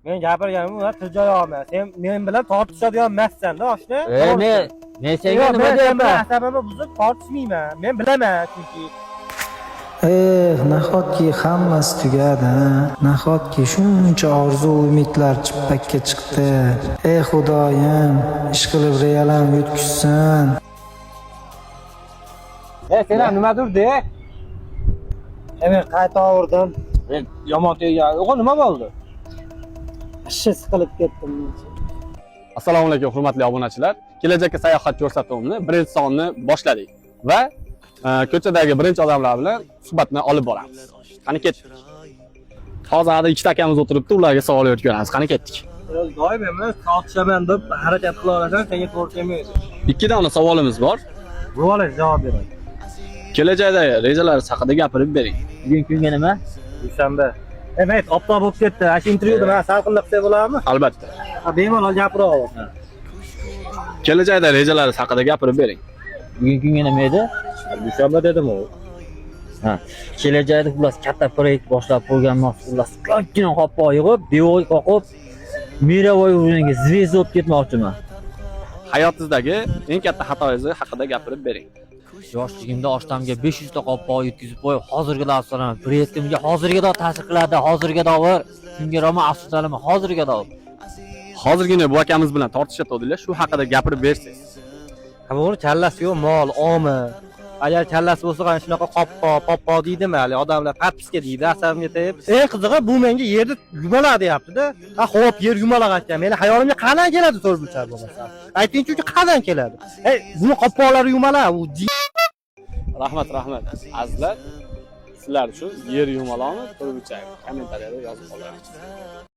Men gapirganim ular til joy olma. Sen men bilan tortishadigan emassan-da, oshna. E, men senga Yo'q, nima men sen bilan deyapman? Asabimni buzib tortishmayman. Men bilaman chunki. Eh, nahotki hammasi tugadi, a? Nahotki shuncha orzu umidlar chippakka chiqdi? Ey Xudoyim, ishqilib Real ham yutqizsin. E, sen ham nimadir de. Men qaytaverdim. Men yomon tegan. O'g'il, nima bo'ldi? Ishi siqilib ketdim men. Assalomu alaykum, hurmatli obunachilar. Kelajakka sayohat ko'rsatuvini birinchi sonini boshladik va ko'chadagi birinchi odamlar bilan suhbatni olib boramiz. Qani, ketdik. Hozir hali ikkita akamiz o'tiribdi, ularga savol berib ko'ramiz. Qani, ketdik. Doim emas, tortishaman deb harakat qilaverasan, senga to'g'ri kelmaydi. Ikki dona savolimiz bor. Bu bola javob beradi. Kelajakdagi rejalaringiz haqida gapirib bering. Bugun kunga nima? Dushanba. Evet, oftob bo'lib ketdi. Ana shu intervyuni man salqinda qilsak bo'ladimi? Albatta. Ha, bemalol gapiraver. Kelajakda rejalaringiz haqida gapirib bering. Bugun kunga nima edi? Dushanba dedim u. Ha. Kelajakda, xullas, katta proyekt boshlab qo'yganman. Xullas, ko'pgina qopqoq yig'ib, devor qoqib, мировой уровень ga звезда bo'lib ketmoqchiman. Hayotingizdagi eng katta xatoyingiz haqida gapirib bering. Yoshligimda oshnamga 500 ta qopqoq yetkazib qo'yib, hozirgi afsonaman. Proyektimga hozirga dor ta'sir qiladi, hozirga dovur. Shunga roman afsuslanaman hozirga dovur. Hozirgina bu akamiz bilan tortishayotgandilar, shu haqida gapirib bersangiz. Ha, bu kallasi yo'q, mol, omi. Agar kallasi bo'lsa, qani shunaqa qopqoq, poppoq deydimi hali odamlar, подписка deydi, asabimga tegib. Eng qizig'i, bu menga yerni yumalaq deyapti-da. Ha, xo'p, yer yumalaq ekan. Meni hayolimga qanday keladi to'rtburchak bo'lmasa? Ayting, chunki qanday keladi? Ey, buni qopqoqlari yumalaq, u Rahmat, rahmat. Azizlar, sizlar uchun yer yumaloqmi, to'rtburchakmi? Kommentariyada yozib qoldiramiz.